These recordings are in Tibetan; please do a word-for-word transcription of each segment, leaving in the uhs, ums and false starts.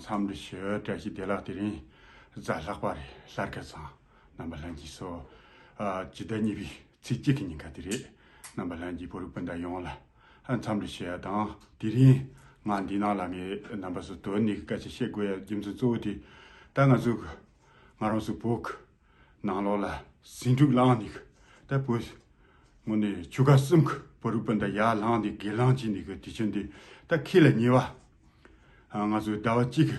འཚམས་འདྲི་ཞུ། བཀྲ་ཤིས་བདེ་ལེགས། དེ་རིང་གཟའ་ལྷག་པ་རེད། ལྷག་དཀར་བཟང་། རྣམ་པ་ལྷན་རྒྱས་ཚོ། ཨ། སྤྱི་ཟླ་གཉིས་པའི་ཚེས་གཅིག་གི་ཉིན་ཀ་དེ་རེད། རྣམ་པ་ལྷན་རྒྱས་བོད་རིགས་སྤུན་ཟླ་ཡོངས་ལ། ཨ། འཚམས་འདྲི་ཞུ་ཡ་དང་། དེ་རིང་ང་འདི་ནང་ལ་ངས་རྣམ་པ་ཚོ་དོན་གནད་ཀྱི་སྐད་ཆ་བཤད་དགོས་ཡ་རྒྱུ་མཚན་གཙོ་བོ་དེ། ད་ང་ཚོ་གི་ང་རང་ཚོ་བོད་ཀྱི་ནང་ལོགས་ལ་ཟིང་འཁྲུག་ལངས་ནས་གི། ད་བོད་དངོས་གནས་ཆོལ་ཁ་གསུམ་གྱི་བོད་རིགས་སྤུན་ཟླ་ཡར་ལངས་ནས་སྒེར་ལངས་བྱས་ནས་གི། དེ་ཕྱིན་ཏེ་ད་ཁེ་ལ་ཉེ་བ། ཨ། ང་ཚོའི་ཟླ་བ་གཅིག་གི་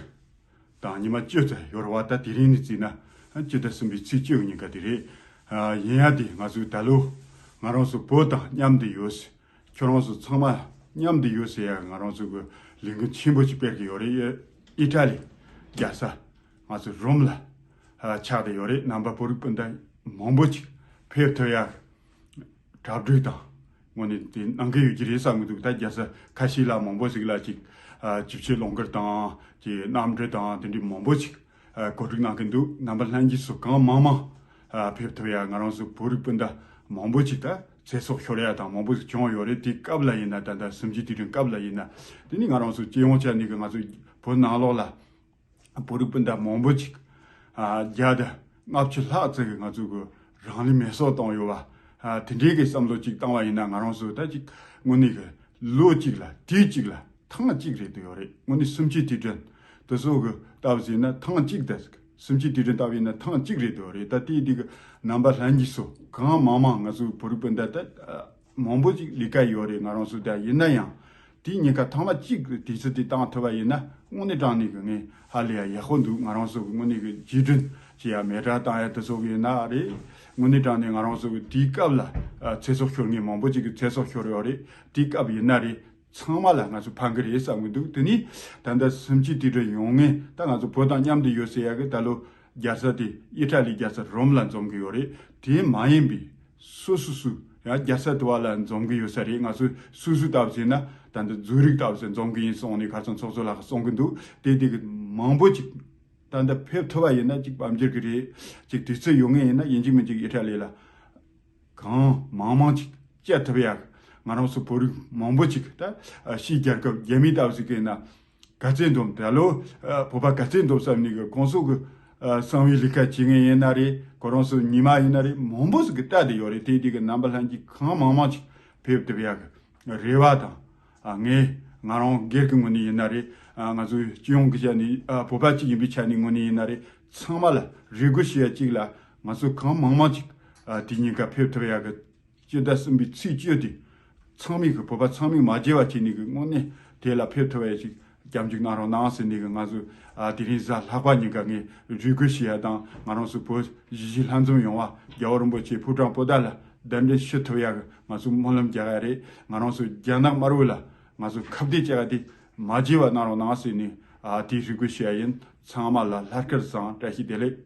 དང་ཉི་མ་བཅུ་ཙམ་ཡོད་རེད་བ། ད་དེ་རིང་ནས་བརྩིས་ན་སྤྱི་ཟླ་གསུམ་པའི་ཚེས་བཅུ་གི་ཉིན་ཀ་དེ་རེད། ཨ། ཡིན་ཡ་དེ་ང་ཚོའི་ད་ལོ་ང་རང་ཚོ་བོད་དང་མཉམ་དུ་ཡོད། ཁྱོད་རང་ཚོ་ཚང་མ་མཉམ་དུ་ཡོད་ཟེར་ཡ་ང་རང་ཚོ་གི་ལས་འགུལ་ཆེན་པོ་ཅིག་སྤེལ་གི་ཡོད་རེད། ཨི་ཊ་ལི་རྒྱལ་ས་ང་ཚོ་རོམ་ལ། ཨ། ཆགས་བསྡད་ཡོད་རེད། རྣམ་པ་བོད་རིགས་སྤུན་ཟླ་མང་པོ་ཅིག་ཕེབས་ཐུབ་ཡ་གྲ་སྒྲིག་དང་དངོས་གནས་དེ་གནང་གི་ཡོད་ཀྱི་རེད་བསམ་གི་འདུག་ད་རྒྱལ་ས་ཁ་ཤས་ལ་མང་པོ་ཞིག་ལ་ཅིག་ཨ། ཅིབ་ཆ་སློང་གར་དང་ཅིག་གནམ་གྲུ་དང་དེ་འདྲའི་མང་པོ་ཅིག་ཨ། གོ་སྒྲིག་གནང་གི་འདུག་རྣམ་པ་ལྷན་རྒྱས་ཚོ་གང་མང་མང་། ཨ། ཕེབས་ཐུབ་ཡ། ང་རང་ཚོ་བོད་རིགས་སྤུན་ཟླ་མང་པོ་ཅིག་ད་ཚེ་སྲོག་ཤོར་ཡ་དང་མང་པོ་ཞིག་བྱུང་ཡོད་རེད། དེ་སྐབས་ལ་ཡིན་ན། ད་ལྟ་གསུམ་བཅུའི་དུས་དྲན་སྐབས་ལ་ཡིན་ན། དེ་ནི་ང་རང་ཚོ་སྤྱི་ཡོངས་ཆ་ནས་གི་ང་ཚོ་བོད་ནང་ལོགས་ལ་བོད་རིགས་སྤུན་ཟླ་མང་པོ་ཅིག་ཨ། བརྒྱ་དང་ལྔ་བཅུ་ལྷག་ཙམ་གི་ང་ཚོ་གི་རང་ལུས་མེ་སྲེག་བཏང་ཡོད་བ། ཨ། དེ་འདྲའི་གི་བསམ་བློ་ཅིག་བཏང་བ་ཡིན་ན། ང་རང་ཚོ་ད་ཅིག་དངོས་གནས་གི་ལོ་གཅིག་ལ་དུས་གཅིག་ལ་ཐེངས་གཅིག་རེད་འདུག་ཡོད་རེད། དངོས་གནས་གསུམ་བཅུའི་དུས་དྲན་དེ་ཚོ་གི་ལྟ་བུ་ཟེར་ན་ཐེངས་གཅིག་ད། གསུམ་བཅུའི་དུས་དྲན་ལྟ་བུ་ཡིན་ན་ཐེངས་གཅིག་རེད་འདུག་རེད། ད་དེ་དེ་གི་རྣམ་པ་ལྷན་རྒྱས་ཚོ་གང་མང་མང་ང་ཚོ་བོད་རིགས་སྤུན་ཟླ་ད་མང་པོ་ཅིག་ལས་ཀ་ཡོད་རེད། ང་རང་ཚོ་ད་ཡིན་ན་ཡང་དེའི་ཉེན་ཁ་ཐེངས་མ་གཅིག་གི་དུས་ཚོད་དེ་བཏང་ཐུབ་པ་ཡིན་ན་དངོས་གནས་དྲང་གནས་གི་ངས་ཧ་ལས་ཡ་ཡག་པོ་འདུག་ང་རང་ཚོ་གི་དངོས་གནས་གི་རྗེས་དྲན་བྱེད་ཡ་མེ་སྲེག་བཏང་ཡ་དེ་ཚོ་གི་ཡིན་ན་རེད། དངོས་གནས་དྲང་གནས་ང་རང་ཚོ་གི་དེའི་སྐབས་ལ་ཨ། ཚེ་སྲོག་ཤོར་མཁན་མང་པོ་ཅིག་གི་ཚེ་སྲོག་ཤོར་ཡོད་རེད། དེའི་སྐབས་ཡིན་ན་རེད། ཚང་མ་ལ་ང་ཚོ་ཕན་གི་རེད་བསམ་གི་འདུག་དེ་ནི་ད་ལྟ་གསུམ་བཅུའི་དུས་དྲན་ཡོང་མཁན་ད་ང་ཚོ་བོད་དང་མཉམ་དུ་ཡོད་ཟེར་ཡ་གི་ད་ལོ་རྒྱལ་ས་དེ་ཨི་ཊ་ལི་རྒྱལ་ས་རོམ་ལ་འཛོམས་གི་ཡོད་རེད། དེ་མ་ཡིན་པའི་སོ་སོ་སོ་ཡང་རྒྱལ་ས་དེ་བ་ལ་འཛོམས་གི་ཡོད་ས་རེད། ང་ཚོ་སོ་སོ་ལྟ་བུ་བྱས་ན་ད་ལྟ་ཛུ་རིག་ལྟ་བུ་ཟེར་འཛོམས་གི་ཡིན་སོང་ནས་ཁ་སང་ཚོགས་གཙོ་ལགས་གསུང་གི་འདུག་དེ་དེ་གི་མང་པོ་ཅིག་ད་ལྟ་ཕེབས་ཐུབ་པ་ཡིན་ན་ཅིག་དཔལ་འབྱོར་གི་རེད། ཅིག་དུས་ཚོད་ཡོད་མཁན་ཡིན་ན་ཡིན་གཅིག་མིན་གཅིག་ཨི་ཊ་ལི་ལ་གང་མང་མང་ཅིག་བཅར་ཐུབ་ཡ། ང་རང་ཚོ་བོད་རིགས་མང་པོ་ཅིག་ད་ཕྱིའི་རྒྱལ་ཁབ་རྒྱ་མི་ལྟ་བུ་ཞིག་གི་ན་ག་ཚོད་འཛོམས། ད་ལོ་བོད་པ་ག་ཚོད་འཛོམས་བསམ་ནས་གི་གང་ཟག་གི་གསང་བའི་ལས་ཀ་བྱེད་མཁན་ཡིན་ན་རེད། ཁོ་རང་ཚོ་ཉི་མ་ཡིན་ན་རེད། མང་པོ་ཞིག་གི་ལྟ་དེ་ཡོད་རེད། དེ་དེ་གི་རྣམ་པ་ལྷན་རྒྱས་གང་མང་མང་ཅིག་ཕེབས་ཐུབ་ཡ་གི་རེ་བ་དང་། ཨ། ངས་ང་རང་སྒེར་གྱི་ངོས་ནས་ཡིན་ན་རེད། ཨ། ང་ཚོའི་སྤྱི་ཡོངས་ཀྱི་ཆ་ནས། ཨ། བོད་པ་གཅིག་ཡིན་པའི་ཆ་ནས་ངོས་ནས་ཡིན་ན་རེད། ཚང་མ་ལ་རེ་སྐུལ་ཞུ་ཡ་གཅིག་ལ། ང་ཚོ་གང་མང་མང་ཅིག་ཨ། དེ་ཉིན་ཀ་ཕེབས་ཐུབ་ཡ་གི་སྤྱི་ཟླ་གསུམ་པའི་ཚེས་བཅུ་དེ་ཚང་མས་གི་བོད་པ་ཚང་མས་མ་བརྗེད་པ་བྱས་ནས་གི་དངོས་གནས་དེ་ལ་ཕེབས་ཐུབ་ཡ་ཅིག་སྐྱབས་འཇུག་གནང་རོགས་གནང་ཟེར་ནས་གི་ང་ཚོ། ཨ། དེ་རིང་གཟའ་ལྷག་པ་ཉིན་ཀ་ངས་རེ་སྐུལ་ཞུ་ཡ་དང་། ང་རང་ཚོ་བོད་གཞིས་བྱེས་ལྷན་འཛོམས་ཡོང་བ་རྒྱལ་བ་རིན་པོ་ཆེ་ཕོ་བྲང་པོ་ཏ་ལ་གདན་འདྲེན་ཞུ་ཐུབ་ཡ་གི་ང་ཚོ་སྨོན་ལམ་རྒྱག་ཡ་རེད། ང་རང་ཚོ་རྒྱ་ནག་དམར་པོ་ལ་ང་ཚོ་ཁ་གཏད་བཅག་ཡ་དེ་མ་བརྗེད་པ་གནང་རོགས་གནང་ཟེར་ནས། ཨ། དེའི་རེ་སྐུལ་ཞུ་ཡ་ཡིན། ཚང་མ་ལ་ལྷག་དཀར་བཟང་། བཀྲ་ཤིས་བདེ་ལེགས།